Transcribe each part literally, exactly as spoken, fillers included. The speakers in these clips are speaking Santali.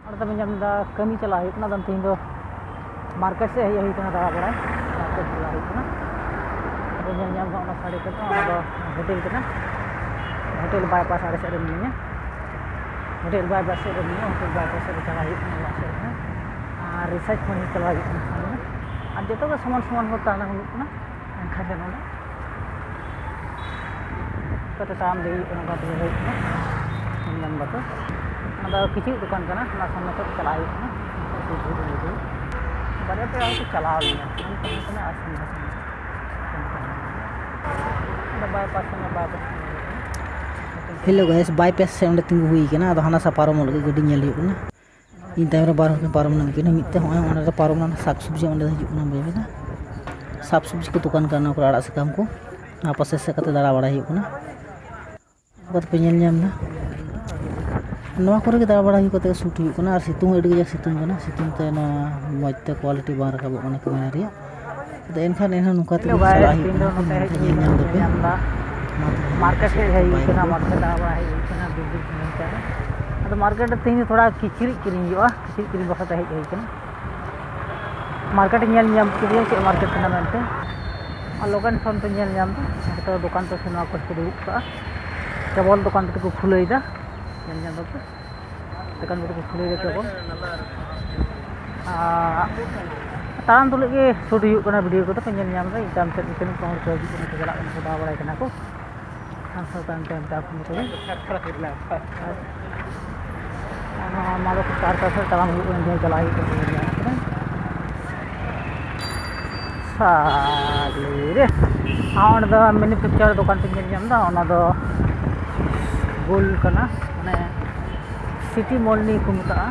ᱚᱸᱰᱮ ᱫᱚᱵᱮᱱ ᱧᱟᱢ ᱮᱫᱟ, ᱠᱟᱹᱢᱤ ᱪᱟᱞᱟᱜ ᱦᱩᱭᱩᱜ ᱠᱟᱱᱟ᱾ ᱟᱫᱚ ᱛᱮᱦᱮᱧ ᱫᱚ ᱢᱟᱨᱠᱮᱴ ᱥᱮᱫ ᱦᱮᱡ ᱦᱩᱭ ᱠᱟᱱᱟ, ᱫᱟᱬᱟ ᱵᱟᱲᱟᱭ᱾ ᱢᱟᱨᱠᱮᱴ ᱪᱟᱞᱟᱜ ᱦᱩᱭᱩᱜ ᱠᱟᱱᱟ᱾ ᱟᱫᱚ ᱧᱮᱞ ᱧᱟᱢ ᱫᱟ ᱚᱱᱟ ᱥᱟᱹᱲᱤ ᱠᱚᱫᱚ, ᱚᱱᱟ ᱫᱚ ᱦᱳᱴᱮᱞ ᱠᱟᱱᱟ, ᱦᱳᱴᱮᱞ ᱵᱟᱭᱯᱟᱥ ᱟᱲᱮ ᱥᱮᱫ ᱨᱮ ᱢᱤᱱᱟᱹᱧᱟ᱾ ᱦᱳᱴᱮᱞ ᱵᱟᱭᱯᱟᱥ ᱥᱮᱫ ᱨᱮ ᱢᱤᱱᱟᱹᱧᱟ, ᱦᱳᱴᱮᱞ ᱵᱟᱭᱯᱟᱥ ᱥᱮᱫ ᱨᱮ ᱪᱟᱞᱟᱜ ᱦᱩᱭᱩᱜ ᱠᱟᱱᱟ, ᱚᱲᱟᱜ ᱥᱮᱫ ᱨᱮ᱾ ᱟᱨ ᱨᱤᱥᱟᱨᱪ ᱯᱚᱭᱮᱱᱴ ᱪᱟᱞᱟᱜ ᱦᱩᱭᱩᱜ ᱠᱟᱱᱟ ᱥᱟᱢᱱᱮ᱾ ᱟᱨ ᱡᱚᱛᱚ ᱜᱮ ᱥᱚᱢᱟᱱ ᱥᱚᱢᱟᱱ ᱦᱚᱨ ᱛᱟᱦᱮᱸ ᱦᱩᱭᱩᱜ ᱠᱟᱱᱟ, ᱮᱱᱠᱷᱟᱱ ᱫᱚ ᱱᱚᱰᱮ ᱠᱟᱛᱮ ᱛᱟᱲᱟᱢ ᱤᱫᱤ ᱦᱩᱭᱩᱜ ᱠᱟᱱᱟ, ᱚᱱᱠᱟ ᱛᱮᱜᱮ ᱦᱩᱭᱩᱜ ᱠᱟᱱᱟ᱾ ᱧᱮᱞ ᱧᱟᱢ ᱫᱟᱯᱮ, ᱚᱱᱟ ᱫᱚ ᱠᱤᱪᱨᱤᱡ ᱫᱚᱠᱟᱱ ᱠᱟᱱᱟ, ᱚᱱᱟ ᱥᱟᱢᱱᱮ ᱠᱷᱚᱱ ᱪᱟᱞᱟᱜ ᱦᱩᱭᱩᱜ ᱠᱟᱱᱟ᱾ ᱵᱟᱨᱭᱟ ᱯᱮ ᱦᱚᱲ ᱠᱚ ᱪᱟᱞᱟᱣ ᱞᱮᱱᱟ, ᱚᱱᱟ ᱛᱟᱦᱮᱸ ᱠᱟᱱᱟ ᱟᱨ ᱥᱟᱢᱱᱮ ᱥᱟᱢᱱᱮ᱾ ᱚᱸᱰᱮ ᱵᱟᱭᱯᱟᱥ ᱠᱟᱱᱟ, ᱵᱟᱭᱯᱟᱥ ᱠᱟᱱᱟ᱾ Hello guys, ᱵᱟᱭᱯᱟᱥ ᱥᱮ ᱚᱸᱰᱮ ᱛᱤᱸᱜᱩ ᱦᱩᱭ ᱠᱟᱱᱟ᱾ ᱟᱫᱚ ᱦᱟᱱᱟ ᱥᱟ ᱯᱟᱨᱚᱢᱚᱜ ᱞᱟᱹᱜᱤᱫ ᱜᱟᱹᱰᱤ ᱧᱮᱞ ᱦᱩᱭᱩᱜ ᱠᱟᱱᱟ᱾ ᱤᱧ ᱛᱟᱭᱚᱢ ᱨᱮ ᱵᱟᱨ ᱦᱚᱲ ᱠᱤᱱ ᱯᱟᱨᱚᱢ ᱞᱮᱱᱟ, ᱩᱱᱠᱤᱱ ᱦᱚᱸ ᱢᱤᱫ ᱛᱮ ᱦᱚᱸᱜᱼᱚᱭ ᱚᱸᱰᱮ ᱨᱮ ᱯᱟᱨᱚᱢ ᱞᱮᱱᱟ, ᱥᱟᱠ ᱥᱚᱵᱽᱡᱤ ᱚᱸᱰᱮ ᱦᱤᱡᱩᱜ ᱠᱟᱱᱟ, ᱵᱩᱡᱷᱟᱹᱣ ᱠᱮᱫᱟ? ᱥᱟᱠ ᱥᱚᱵᱽᱡᱤ ᱠᱚ ᱫᱚᱠᱟᱱ ᱠᱟᱱᱟ, ᱚᱱᱟ ᱠᱚᱨᱮ ᱟᱲᱟᱜ ᱥᱟᱠᱟᱢ ᱠᱚ᱾ ᱚᱱᱟ ᱯᱟᱥᱮ ᱥᱮᱫ ᱠᱟᱛᱮ ᱫᱟᱬᱟ ᱵᱟᱲᱟᱭ ᱦᱩᱭᱩᱜ ᱠᱟᱱᱟ᱾ ᱱᱚᱝᱠᱟ ᱛᱮᱯᱮ ᱧᱮᱞ ᱧᱟᱢ ᱮᱫᱟ, ᱱᱚᱣᱟ ᱠᱚᱨᱮ ᱜᱮ ᱫᱟᱬᱟ ᱵᱟᱲᱟ ᱦᱩᱭ ᱠᱟᱛᱮ ᱥᱩᱴ ᱦᱩᱭᱩᱜ ᱠᱟᱱᱟ᱾ ᱟᱨ ᱥᱤᱛᱩᱝ ᱦᱚᱸ ᱟᱹᱰᱤ ᱠᱟᱡᱟᱠ ᱥᱤᱛᱩᱝ ᱠᱟᱱᱟ, ᱥᱤᱛᱩᱝ ᱛᱮ ᱱᱚᱣᱟ ᱢᱚᱡᱽ ᱛᱮ ᱠᱚᱣᱟᱞᱤᱴᱤ ᱵᱟᱝ ᱨᱟᱠᱟᱵᱚᱜ ᱠᱟᱱᱟ ᱠᱮᱢᱮᱨᱟ ᱨᱮᱭᱟᱜ᱾ ᱟᱫᱚ ᱮᱱᱠᱷᱟᱱ ᱮᱱᱦᱚᱸ ᱱᱚᱝᱠᱟ ᱛᱮᱜᱮ ᱪᱟᱞᱟᱜ ᱦᱩᱭᱩᱜ ᱠᱟᱱᱟ᱾ ᱧᱮᱞ ᱧᱟᱢ ᱫᱟᱯᱮ, ᱢᱟᱨᱠᱮᱴ ᱦᱮᱡ ᱦᱩᱭ ᱠᱟᱱᱟ, ᱢᱟᱨᱠᱮᱴ ᱫᱟᱬᱟ ᱵᱟᱲᱟ ᱦᱮᱡ ᱦᱩᱭ ᱠᱟᱱᱟ, ᱵᱤᱨ ᱵᱤᱨ ᱧᱮᱞ ᱠᱟᱜᱼᱟ᱾ ᱟᱫᱚ ᱢᱟᱨᱠᱮᱴ ᱨᱮ ᱛᱮᱦᱮᱧ ᱫᱚ ᱛᱷᱚᱲᱟ ᱠᱤᱪᱨᱤᱡ ᱠᱤᱨᱤᱧ ᱦᱩᱭᱩᱜᱼᱟ, ᱠᱤᱪᱨᱤᱡ ᱠᱤᱨᱤᱧ ᱵᱟᱠᱷᱨᱟ ᱛᱮ ᱦᱮᱡ ᱦᱩᱭ ᱠᱟᱱᱟ᱾ ᱢᱟᱨᱠᱮᱴ ᱤᱧ ᱧᱮᱞ ᱧᱟᱢ ᱠᱮᱫᱮᱭᱟ ᱪᱮᱫ ᱢᱟᱨᱠᱮᱴ ᱠᱟᱱᱟ ᱢᱮᱱᱛᱮ, ᱟᱨ ᱞᱳᱠᱮᱥᱚᱱ ᱯᱮ ᱧᱮᱞ ᱧᱟᱢ ᱮᱫᱟ᱾ ᱱᱚᱛᱮ ᱫᱚᱠᱟᱱ ᱯᱮ ᱥᱮᱱᱚᱜᱼᱟ, ᱚᱠᱚᱭ ᱠᱚ ᱫᱩᱲᱩᱵ ᱠᱟᱜᱼᱟ, ᱠᱮᱵᱚᱞ ᱫᱚᱠᱟᱱ ᱛᱮᱠᱚ ᱠᱷᱩᱞᱟᱹᱣ ᱮᱫᱟ, ᱧᱮᱞ ᱧᱟᱢ ᱫᱟᱯᱮ᱾ ᱫᱚᱠᱟᱱ ᱠᱚᱫᱚ ᱠᱚ ᱠᱷᱩᱞᱟᱹᱣ ᱫᱟᱠᱚ ᱟᱵᱚ᱾ ᱟᱨ ᱛᱟᱲᱟᱢ ᱛᱩᱞᱩᱡ ᱜᱮ ᱥᱩᱴ ᱦᱩᱭᱩᱜ ᱠᱟᱱᱟ, ᱵᱷᱤᱰᱤᱭᱳ ᱠᱚᱫᱚ ᱯᱮ ᱧᱮᱞ ᱧᱟᱢ ᱮᱫᱟ᱾ ᱤᱧ ᱛᱟᱭᱚᱢ ᱥᱮᱫ ᱛᱤᱱᱟᱹᱜ ᱠᱚ ᱦᱚᱲ ᱠᱚ ᱦᱤᱡᱩᱜ ᱠᱟᱱᱟ, ᱠᱚ ᱪᱟᱞᱟᱜ ᱠᱟᱱᱟ, ᱠᱚ ᱫᱟᱬᱟ ᱵᱟᱲᱟᱭ ᱠᱟᱱᱟ ᱠᱚ᱾ ᱟᱨ ᱥᱟᱶ ᱛᱟᱭᱚᱢ ᱛᱟᱭᱚᱢ ᱛᱮ ᱟᱯᱷᱳᱱ ᱠᱚ᱾ ᱟᱨ ᱱᱚᱣᱟ ᱢᱟᱞᱚ ᱠᱚ ᱪᱟᱨ ᱯᱟᱥᱮ ᱛᱟᱲᱟᱢ ᱦᱩᱭᱩᱜ ᱠᱟᱱᱟ, ᱡᱟᱦᱟᱸ ᱪᱟᱞᱟᱜ ᱦᱩᱭᱩᱜ ᱠᱟᱱᱟ, ᱧᱮᱞ ᱧᱟᱢ ᱠᱟᱱᱟ᱾ ᱥᱟᱞᱮ ᱨᱮ, ᱟᱨ ᱚᱸᱰᱮ ᱫᱚ ᱢᱮᱱᱩᱯᱷᱮᱠᱪᱟᱨ ᱫᱚᱠᱟᱱ ᱯᱮ ᱧᱮᱞ ᱧᱟᱢ ᱮᱫᱟ, ᱚᱱᱟ ᱫᱚ ᱜᱳᱞ ᱠᱟᱱᱟ, ᱢᱟᱱᱮ ᱥᱤᱴᱤ ᱢᱚᱞ ᱱᱤᱭᱟᱹ ᱠᱚ ᱢᱮᱛᱟᱜᱼᱟ᱾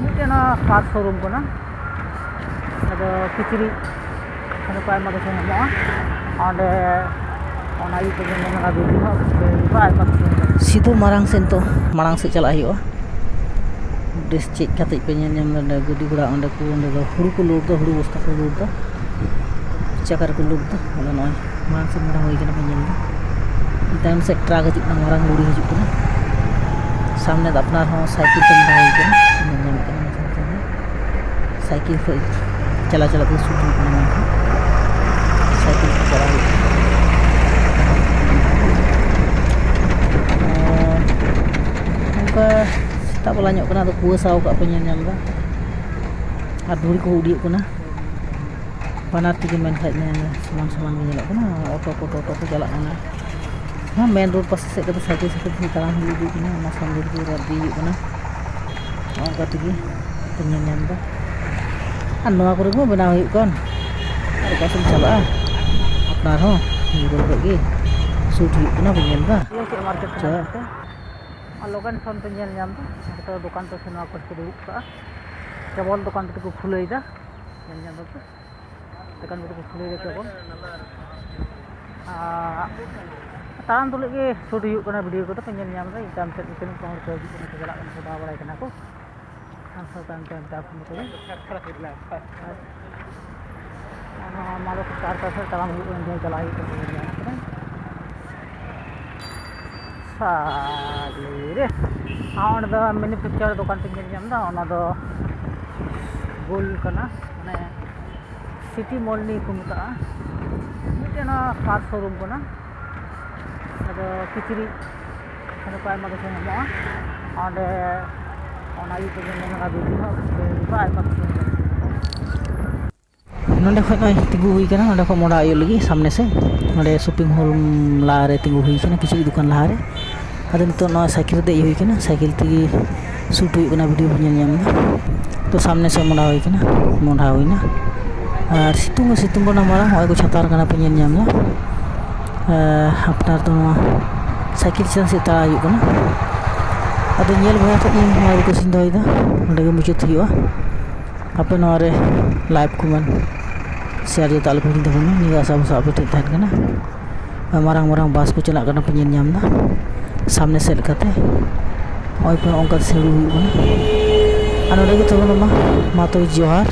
ᱢᱤᱫᱴᱮᱱ ᱚᱱᱟ ᱠᱟᱨ ᱥᱳᱨᱩᱢ ᱠᱟᱱᱟ, ᱟᱫᱚ ᱠᱤᱪᱨᱤᱡ ᱠᱷᱟᱱ ᱠᱚ ᱟᱭᱢᱟ ᱠᱤᱪᱷᱩ ᱧᱟᱢᱚᱜᱼᱟ ᱚᱸᱰᱮ᱾ ᱚᱱᱟ ᱤᱭᱟᱹ ᱛᱮᱜᱮ ᱢᱮᱱᱟᱜᱼᱟ, ᱵᱤᱞᱰᱤᱝ ᱦᱚᱸ ᱟᱭᱢᱟ ᱠᱤᱪᱷᱩ ᱧᱟᱢᱚᱜᱼᱟ᱾ ᱥᱤᱫᱷᱟᱹ ᱢᱟᱲᱟᱝ ᱥᱮᱫ ᱱᱤᱛᱚᱜ, ᱢᱟᱲᱟᱝ ᱥᱮᱫ ᱪᱟᱞᱟᱜ ᱦᱩᱭᱩᱜᱼᱟ᱾ ᱰᱨᱮᱥ ᱪᱮᱧᱡᱽ ᱠᱟᱛᱮ ᱯᱮ ᱧᱮᱞ ᱧᱟᱢ ᱮᱫᱟ, ᱚᱸᱰᱮ ᱜᱟᱹᱰᱤ ᱜᱷᱚᱲᱟ, ᱚᱸᱰᱮ ᱠᱚ, ᱚᱸᱰᱮ ᱫᱚ ᱦᱩᱲᱩ ᱠᱚ ᱞᱳᱰ ᱫᱟ, ᱦᱩᱲᱩ ᱵᱚᱥᱛᱟ ᱠᱚ ᱞᱳᱰ ᱫᱟ᱾ ᱪᱟᱠᱟ ᱨᱮᱠᱚ ᱞᱳᱰ ᱫᱟ᱾ ᱟᱫᱚ ᱱᱚᱜᱼᱚᱭ ᱢᱟᱲᱟᱝ ᱥᱮᱫ ᱢᱟᱲᱟᱝ ᱦᱩᱭ ᱠᱟᱱᱟ, ᱯᱮ ᱧᱮᱞ ᱫᱟ᱾ ᱛᱟᱭᱚᱢ ᱥᱮᱫ ᱴᱨᱟᱠ ᱦᱤᱡᱩᱜ ᱠᱟᱱᱟ, ᱢᱟᱨᱟᱝ ᱞᱚᱨᱤ ᱦᱤᱡᱩᱜ ᱠᱟᱱᱟ᱾ ᱥᱟᱢᱱᱮ ᱫᱚ ᱟᱯᱱᱟᱨ ᱦᱚᱸ ᱥᱟᱭᱠᱮᱞ ᱛᱮ ᱢᱚᱦᱰᱟ ᱦᱩᱭ ᱠᱟᱱᱟ, ᱧᱮᱞ ᱧᱟᱢᱚᱜ ᱠᱟᱱᱟ ᱢᱟᱥᱮ ᱱᱤᱛᱚᱝ ᱫᱚ᱾ ᱥᱟᱭᱠᱮᱞ ᱠᱷᱚᱡ ᱪᱟᱞᱟᱣ ᱪᱟᱞᱟᱣ ᱛᱮ ᱥᱩᱴ ᱦᱩᱭᱩᱜ ᱠᱟᱱᱟ, ᱢᱮᱱᱠᱷᱟᱱ ᱥᱟᱭᱠᱮᱞ ᱛᱮ ᱪᱟᱞᱟᱣ ᱦᱩᱭᱩᱜ ᱠᱟᱱᱟ᱾ ᱚᱱᱠᱟ ᱥᱮᱛᱟᱜ ᱵᱮᱞᱟ ᱧᱚᱜ ᱠᱟᱱᱟ, ᱟᱫᱚ ᱠᱩᱣᱟᱹᱥᱟ ᱟᱠᱟᱫ ᱯᱮ ᱧᱮᱞ ᱧᱟᱢ ᱮᱫᱟ, ᱟᱨ ᱫᱷᱩᱲᱤ ᱠᱚᱦᱚᱸ ᱩᱰᱤᱭᱟᱹᱜ ᱠᱟᱱᱟ᱾ ᱵᱟᱱᱟᱨ ᱛᱮᱜᱮ ᱢᱮᱱ ᱠᱷᱟᱡ ᱢᱮᱱ ᱥᱚᱢᱟᱱ ᱥᱚᱢᱟᱱ ᱜᱮ ᱧᱮᱞᱚᱜ ᱠᱟᱱᱟ᱾ ᱚᱴᱳ ᱠᱚ ᱴᱳᱴᱳ ᱠᱚ ᱪᱟᱞᱟᱜ ᱠᱟᱱᱟ᱾ ᱦᱮᱸ, ᱢᱮᱱ ᱨᱳᱰ ᱯᱟᱥᱮ ᱥᱮᱫ ᱠᱟᱛᱮ ᱥᱟᱭᱠᱮᱞ ᱥᱟᱭᱠᱮᱞ ᱛᱮ ᱛᱟᱲᱟᱢ ᱦᱩᱭ ᱤᱫᱤᱜ ᱠᱟᱱᱟ, ᱚᱱᱟ ᱥᱟᱢᱱᱮ ᱨᱮᱜᱮ ᱨᱚᱲ ᱤᱫᱤ ᱦᱩᱭᱩᱜ ᱠᱟᱱᱟ᱾ ᱱᱚᱜᱼᱚ ᱱᱚᱝᱠᱟ ᱛᱮᱜᱮ ᱯᱮ ᱧᱮᱞ ᱧᱟᱢ ᱮᱫᱟ᱾ ᱟᱨ ᱱᱚᱣᱟ ᱠᱚᱨᱮ ᱢᱟ ᱵᱮᱱᱟᱣ ᱦᱩᱭᱩᱜ ᱠᱟᱱ, ᱟᱨ ᱚᱠᱟ ᱥᱮᱫ ᱮᱢ ᱪᱟᱞᱟᱜᱼᱟ? ᱟᱯᱱᱟᱨ ᱦᱚᱸ ᱱᱤᱭᱟᱹ ᱠᱚᱨᱮ ᱠᱷᱚᱡ ᱜᱮ ᱥᱩᱴ ᱦᱩᱭᱩᱜ ᱠᱟᱱᱟ, ᱯᱮ ᱧᱮᱞ ᱮᱫᱟ᱾ ᱤᱭᱟᱹ ᱪᱮᱫ ᱢᱟᱨᱠᱮᱴ ᱠᱟᱱᱟ ᱟᱪᱪᱷᱟ᱾ ᱢᱮᱱᱛᱮ? ᱟᱨ ᱞᱚᱜᱮᱱ ᱥᱚᱱ ᱯᱮ ᱧᱮᱞ ᱧᱟᱢ ᱮᱫᱟ, ᱡᱚᱛᱚ ᱫᱚᱠᱟᱱ ᱠᱚ ᱥᱮ ᱱᱚᱣᱟ ᱠᱚᱨᱮ ᱠᱚ ᱫᱩᱲᱩᱵ ᱠᱟᱜᱼᱟ, ᱠᱮᱵᱚᱞ ᱫᱚᱠᱟᱱ ᱛᱮᱫ ᱠᱚ ᱠᱷᱩᱞᱟᱹᱭᱮᱫᱟ, ᱧᱮᱞ ᱧᱟᱢ ᱫᱟᱯᱮ᱾ ᱫᱚᱠᱟᱱ ᱠᱚᱫᱚ ᱠᱚ ᱠᱷᱩᱞᱟᱹᱣ ᱫᱟ ᱠᱮᱵᱚᱞ᱾ ᱟᱨ ᱛᱟᱲᱟᱢ ᱛᱩᱞᱩᱡ ᱜᱮ ᱥᱩᱴ ᱦᱩᱭᱩᱜ ᱠᱟᱱᱟ, ᱵᱷᱤᱰᱤᱭᱳ ᱠᱚᱫᱚ ᱯᱮ ᱧᱮᱞ ᱧᱟᱢ ᱮᱫᱟ᱾ ᱤᱧ ᱛᱟᱭᱚᱢ ᱥᱮᱫ ᱨᱮ ᱛᱤᱱᱟᱹᱜ ᱠᱚ ᱦᱚᱲ ᱠᱚ ᱦᱤᱡᱩᱜ ᱠᱟᱱᱟ, ᱠᱚ ᱪᱟᱞᱟᱜ ᱠᱟᱱᱟ, ᱠᱚ ᱫᱟᱬᱟ ᱵᱟᱲᱟᱭ ᱠᱟᱱᱟ ᱠᱚ᱾ ᱟᱨ ᱥᱟᱶ ᱛᱟᱭᱚᱢ ᱛᱟᱭᱚᱢ ᱛᱮ ᱟᱨ ᱢᱚᱛᱚ ᱜᱮ᱾ ᱟᱨ ᱱᱚᱣᱟ ᱢᱟᱞᱚ ᱠᱚ ᱪᱟᱨ ᱯᱟᱥᱮ ᱛᱟᱲᱟᱢ ᱦᱩᱭᱩᱜ ᱠᱟᱱᱟ, ᱡᱮ ᱪᱟᱞᱟᱜ ᱦᱩᱭᱩᱜ ᱠᱟᱱᱟ, ᱧᱮᱞ ᱧᱟᱢ ᱠᱟᱱᱟ᱾ ᱥᱟᱞᱤ ᱨᱮ᱾ ᱟᱨ ᱚᱸᱰᱮ ᱫᱚ ᱢᱮᱱᱩᱯᱷᱮᱠᱪᱟᱨ ᱫᱚᱠᱟᱱ ᱯᱮ ᱧᱮᱞ ᱧᱟᱢ ᱮᱫᱟ, ᱚᱱᱟ ᱫᱚ ᱜᱳᱞ ᱠᱟᱱᱟ, ᱢᱟᱱᱮ ᱥᱤᱴᱤ ᱢᱚᱞ ᱱᱤᱭᱟᱹ ᱠᱚ ᱢᱮᱛᱟᱜᱼᱟ᱾ ᱢᱤᱫᱴᱮᱱ ᱚᱱᱟ ᱠᱟᱨ ᱥᱳᱨᱩᱢ ᱠᱟᱱᱟ, ᱟᱫᱚ ᱠᱤᱪᱨᱤᱡ ᱮᱠᱷᱟᱱ ᱠᱚ ᱟᱭᱢᱟ ᱠᱤᱪᱷᱩ ᱧᱟᱢᱚᱜᱼᱟ᱾ ᱚᱸᱰᱮ ᱚᱱᱟ ᱤᱭᱟᱹ ᱠᱚ ᱧᱮᱞ ᱧᱟᱢᱚᱜᱼᱟ, ᱵᱤᱞᱰᱤᱝ ᱦᱚᱸ ᱟᱭᱢᱟ ᱠᱤᱪᱷᱩ ᱧᱟᱢᱚᱜᱼᱟ᱾ ᱱᱚᱸᱰᱮ ᱠᱷᱚᱡ ᱱᱚᱜᱼᱚᱭ ᱛᱤᱸᱜᱩ ᱦᱩᱭ ᱠᱟᱱᱟ, ᱱᱚᱸᱰᱮ ᱠᱷᱚᱡ ᱢᱚᱰᱟ ᱦᱩᱭᱩᱜ ᱞᱟᱹᱜᱤᱫ ᱥᱟᱢᱱᱮ ᱥᱮᱫ, ᱱᱚᱸᱰᱮ ᱥᱚᱯᱤᱝ ᱢᱚᱞ ᱞᱟᱦᱟᱨᱮ ᱛᱤᱸᱜᱩ ᱦᱩᱭ ᱠᱟᱱᱟ, ᱠᱤᱪᱨᱤᱡ ᱫᱚᱠᱟᱱ ᱞᱟᱦᱟᱨᱮ᱾ ᱟᱫᱚ ᱱᱤᱛᱚᱜ ᱱᱚᱣᱟ ᱥᱟᱭᱠᱮᱞ ᱨᱮ ᱫᱮᱡ ᱦᱩᱭ ᱠᱟᱱᱟ, ᱥᱟᱭᱠᱮᱞ ᱛᱮᱜᱮ ᱥᱩᱴ ᱦᱩᱭᱩᱜ ᱠᱟᱱᱟ, ᱵᱷᱤᱰᱤᱭᱳ ᱵᱚᱱ ᱧᱮᱞ ᱧᱟᱢ ᱮᱫᱟ᱾ ᱛᱚ ᱥᱟᱢᱱᱮ ᱥᱮᱫ ᱢᱚᱰᱟ ᱦᱩᱭ ᱠᱟᱱᱟ, ᱢᱚᱰᱟ ᱦᱩᱭᱱᱟ᱾ ᱟᱨ ᱥᱤᱛᱩᱝ ᱦᱚᱸ ᱥᱤᱛᱩᱝ ᱠᱟᱱᱟ ᱢᱟᱨᱟᱝ, ᱱᱚᱜᱼᱚᱭ ᱠᱚ ᱪᱷᱟᱛᱟᱨ ᱠᱟᱱᱟ ᱯᱮ ᱧᱮᱞ ᱧᱟᱢ ᱮᱫᱟ᱾ ᱟᱨ ᱟᱯᱱᱟᱨ ᱫᱚ ᱱᱚᱣᱟ ᱥᱟᱭᱠᱮᱞ ᱪᱮᱛᱟᱱ ᱥᱮᱫ ᱛᱟᱲᱟ ᱦᱩᱭᱩᱜ ᱠᱟᱱᱟ᱾ ᱟᱫᱚ ᱧᱮᱞ ᱵᱟᱲᱟ ᱠᱟᱛᱮ ᱤᱧ ᱱᱚᱣᱟ ᱨᱤᱠᱩᱭᱮᱥᱴ ᱤᱧ ᱫᱚᱦᱚᱭᱮᱫᱟ, ᱱᱚᱸᱰᱮ ᱜᱮ ᱢᱩᱪᱟᱹᱫ ᱦᱩᱭᱩᱜᱼᱟ᱾ ᱟᱯᱮ ᱱᱚᱣᱟ ᱨᱮ ᱞᱟᱭᱤᱠ ᱠᱚᱢᱮᱱᱴ ᱥᱮᱭᱟᱨ ᱡᱚᱛᱚ ᱟᱞᱚᱯᱮ ᱦᱤᱲᱤᱧ ᱛᱟᱵᱚᱱᱟ, ᱱᱤᱭᱟᱹ ᱟᱥᱟ ᱵᱷᱚᱨᱥᱟ ᱟᱯᱮ ᱴᱷᱮᱱ ᱛᱟᱦᱮᱱ ᱠᱟᱱᱟ᱾ ᱢᱟᱨᱟᱝ ᱢᱟᱨᱟᱝ ᱵᱟᱥ ᱠᱚ ᱪᱟᱞᱟᱜ ᱠᱟᱱᱟ ᱯᱮ ᱧᱮᱞ ᱧᱟᱢ ᱮᱫᱟ ᱥᱟᱢᱱᱮ ᱥᱮᱫ ᱞᱮᱠᱟᱛᱮ᱾ ᱱᱚᱜᱼᱚᱭ ᱯᱮ ᱱᱚᱜᱼᱚ ᱱᱚᱝᱠᱟ ᱥᱟᱹᱲᱩ ᱦᱩᱭᱩᱜ ᱠᱟᱱᱟ᱾ ᱟᱨ ᱱᱚᱸᱰᱮ ᱜᱮ ᱛᱟᱵᱚᱱ ᱢᱟ, ᱢᱟ ᱛᱚᱵᱮ ᱡᱚᱦᱟᱨ᱾